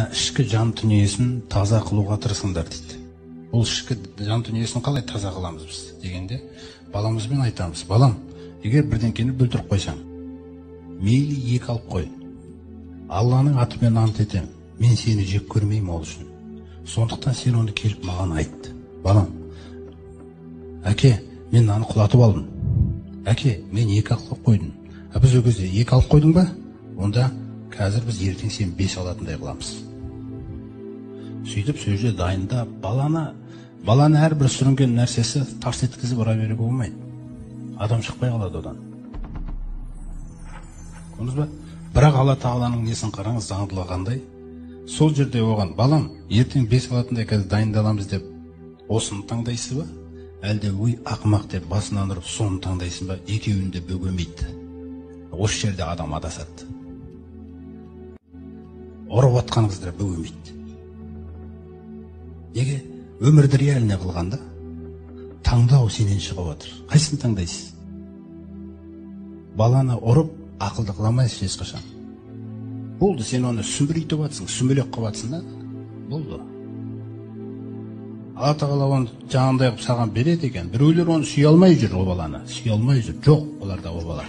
Баланы ішкі жан дүниесін таза қылуға тырысыңдар дейді. Ол ішкі жан дүниесін қалай таза қыламыз біз дегенде, баламызбен айтамыз: балам, егер бірдеңкені бүлдіріп қойсаң, мейлі екі алып қой, Алланың атымен ант етемін, мен сені жек көрмеймін ол үшін. Сондықтан сен оны келіп маған айт. Балам, әке, мен мынаны құлатып алдым. Әке, мен екі алып қойдым. А біз ол кезде екі алып қойдың ба? Онда қазір біз ертең сен 5 алатындай қыламыз. Сөйтіп сол жерде дайындап, баланы әрбір сүрінген нәрсесі тарс еткізіп ұра беруге болмайды. Адам шықпай қалады одан. Көрдіңіз ба? Бірақ Алла тағаланың несін қараңыз, заңдылығы қандай? Сол жерде оған, балам, ертең 5 алатындай қазір дайындаламыз деп осыны таңдайсыз ба? Әлде өй ақымақ деп басынан ұрып соны таңдайсың ба? Екеуін де бөгемейді. Осы жерде адам адасады. Ұрып атқан қыздар бөгемейді. Неге? Өмірді реальный қылғанда таңдау сенен шығып отыр. Қайсысын таңдайсыз? Баланы ұрып ақылды қыла алмайсыз ешқашан. Болды, сен оны сүмірейтіп жатсың, сүмелек қылып жатсың да. Болды. Алла тағала оны жаңағындай қылып саған береді екен. Біреулер оны сүйе алмай жүр, о баланы. Сүйе алмай жүр. Жоқ, оларда о бала.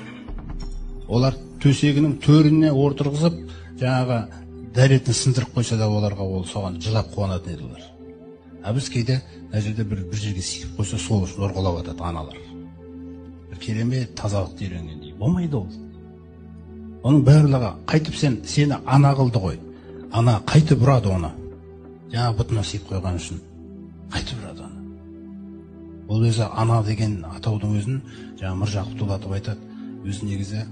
Олар төсегінің төріне отырғызып, жаңағы дәретін сындырып қойса да оларға ол соған жылап қуанатын еді олар. А біз кейде мына жерде бір жерге сүйіп қойса, сол үшін ұрғылап атады аналар. Бір керемет тазалықты үйренгендей. Болмайды ол. Оның барлығы қайтып сені ана қылды ғой. Ана қайтып ұрады оны. Жаңа бұтына сүйіп қойған үшін қайтып ұрады оны. Ол өзі ана деген атаудың өзін жаңа Міржақып Дулатов айтады. Өзі негізі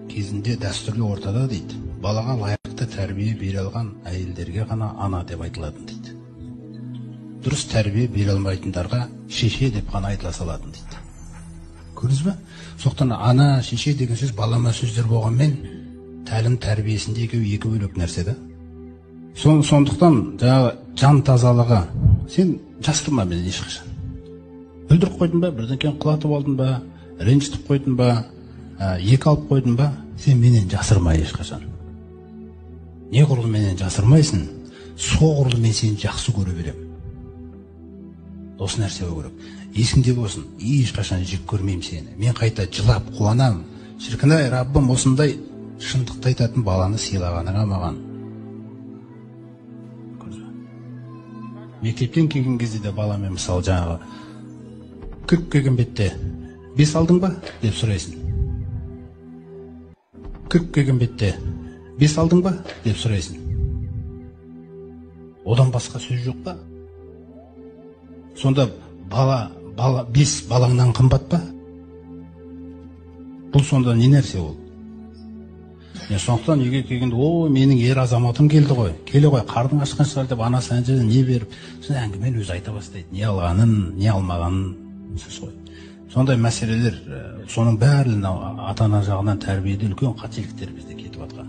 кезінде дәстүрлі ортада дейді. Балаға лайықты тәрбие бере алған әйелдерге ғана ана деп айтылатын дейді. Дұрыс тәрбие бере алмайтындарға шеше деп қана айтыла салатын дейді. Көрдіңіз бе? Сондықтан ана, шеше деген сөз балама сөздер болғанмен тәлім тәрбиесінде екеуі екі бөлек нәрсе да. Сондықтан жаңағы жан тазалығы, сен жасырма менен ешқашан. Бүлдіріп қойдың ба, бірдеңкені құлатып алдың ба, ренжітіп қойдың ба, екі алып қойдың ба, сен менен жасырма ешқашан. Неғұрлым менен жасырмайсың, соғұрлым мен сені жақсы көре беремін. Осы нәрсе болу керек. Есіңде болсын, ешқашан жек көрмеймін сені. Мен қайта жылап қуанамын. Шіркін-ай, Раббым, осындай шындықты айтатын баланы сыйлағаныңа маған. Мектептен келген кезде де баламен мысалы жаңағы кіріп келген бетте 5 алдың ба деп сұрайсың. Кіріп келген бетте 5 алдың ба деп сұрайсың. Одан басқа сөз жоқ па? Сонда бала 5 балаңнан қымбат па? Бұл сонда не нәрсе ол? Сондықтан үйге келгенде, о, менің ер азаматым келді ғой, келе ғой, қарның ашқан шығар деп анасы ана жерде не беріп, сосын әңгімені өзі айта бастайды, не алғанын, не алмағанын, сөз ғой. Сондай мәселелер, соның бәрі ата-ана жағынан тәрбиеде үлкен қателіктер бізде кетіп жатқан.